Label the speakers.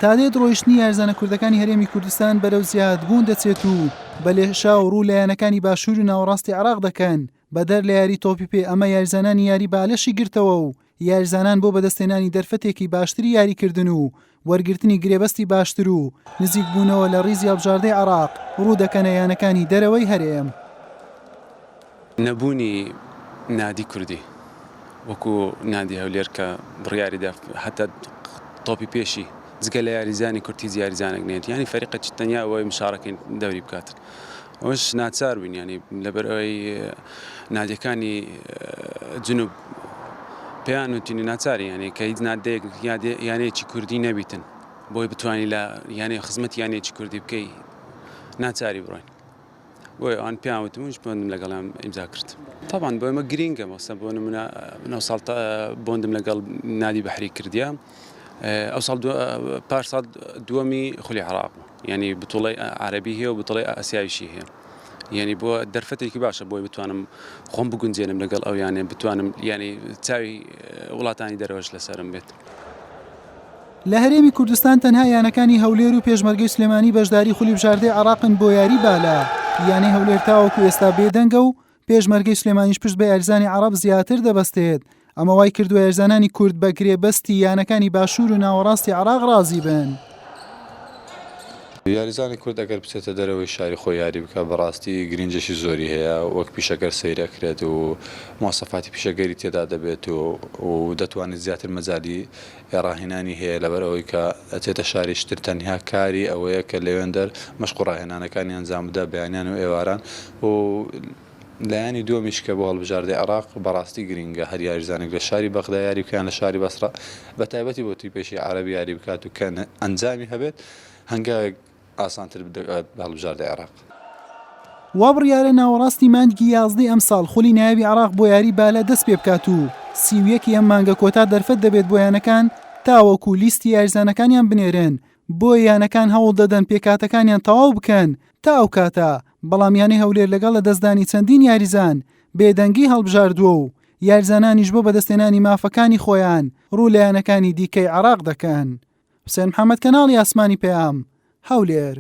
Speaker 1: تادێت ڕۆیشتنی یاریزانە کوردەکانی هەرێمی کوردستان بەرەو زیادبوون دەچێت و بە لێشاو ڕوو لە یانەکانی باشوور و ناوەڕاستی عێراق دەکەن، بەدەر لە یاری تۆپی پێ ئەمە یاریزانانی یاری بالەشی گرتەوە و یاریزانان بۆ بەدەستهێنانی دەرفەتێکی باشتری یاریکردن و وەرگرتنی گرێبەستی باشتر و نزیکبوونەوە لە ڕیزی هەڵبژاردەی عێراق ڕوو دەکەنە یانەکانی دەرەوەی هەرێم.
Speaker 2: نەبوونی نادی کوردی وەکو نادی هەولێر کە بڕیاریدا هەتا تۆپی پێشی جگە لە یاریزانی کورد هیچ یاریزانێک نێت یانی فەریقێکی تەنیا ئەوەی مشارەکەین دەوری بکات ئەوش ناچار بووین ینی لەبەر ئەوەی نادیەکانی جنوب پێیان وتین ناچاری ینی کە هیچ نادەیەک یانەیەکی کوردی نەبیتن بۆی بتوانانی لە یانەی خزمەت یانەیەکی کوردی بکەی ناچاری بڕۆین بۆیە ئەوان پێیان وتم منیش بۆندم لەگەڵیان ئیمزا کرد. تەبعەن بۆ ئێمە گرینگە مەسەن بۆ نمونە من ئەو ساڵ بۆندم لەگەڵ نادی بەحری کردیە ئەو ساڵ پار ساڵ دووەمی خولی عراق بوو یعنی بتوڵی عەربی هەیە و بتڵی ئاسیاویشی هەیە یعنی بۆ دەرفەتێکی باشە بۆی بتوانم خۆم بگونجێنم لەگەڵ ئەو یانێ بتوانم یعنی چاوی وڵاتانی دەرەوەش لەسەرم بێت.
Speaker 1: لە هەرێمی کوردستان تەنها یانەکانی هەولێر و پێشمەرگەی سلێمانی بەشداری خولی بژاردەی عێراقن بۆ یاری بالە، یانەی هەولێر تاوەکو ئێستا بێدەنگە و پێشمەرگەی سلێمانیش پشت بە یاریزانانی عەڕەب زیاتر دەبەستێت، ئەمە وای کردووە یاریزانانی کورد بە گرێبەستی یانەکانی باشوور و ناوەڕاستی عێراق ڕازی بن.
Speaker 3: یاریزانی کورد ئەگەر بچێتە دەرەوەی شاری خۆی یاری بکات بەڕاستی گرینجێکی زۆری هەیە وەک پیشەگەر سەیر ئەکرێت و مواسەفاتی پیشەگەری تێدا دەبێت و و دەتوانێت زیاتر مەجالی ڕاهێنانی هەیە لەبەر ئەوەی کە ئەچێتە شاریش تر تەنها کاری ئەوەیە کە لەوێندەر مەشق و ڕاهێنانەکانی ئەنجام بدا بەیانیان و ئێواران و لایەنی دووەمیش کە بۆ هەڵبژاردەی عێراق بەڕاستی گرینگە هەر یاریزانێک لە شاری بەغدا یاری بکە یان لە شاری بەسڕە بە تایبەتی بۆ تیپێکی عەرەبی یاری بکات و کە ئەنجامی هەبێت هەنگاوێک ئاسانتر دەکات بە هەڵبژاردەی عێراق.
Speaker 1: وا بڕیارە ناوەڕاستی مانگی یازدەی ئەمساڵ خولی نایابی عێراق بۆ یاری بالە دەستپێبکات و 31 ی ئەم مانگە کۆتا دەرفەت دەبێت بۆ یانەکان تاوەکو لیستی یاریزانەکانیان بنێرن، بۆیە یانەکان هەوڵدەدەن پێکهاتەکانیان تەواو بکەن تا ئەو کاتە، بەڵام یانەی هەولێر لەگەڵ لەدەستدانی چەندین یاریزان بێدەنگی هەڵبژاردووە و یاریزانانیش بۆ بەدەستهێنانی مافەکانی خۆیان ڕوو لە یانەکانی دیکەی عێراق دەکەن. حوسێن محەمەد کەناڵی ئاسمانی پەیام، هەولێر.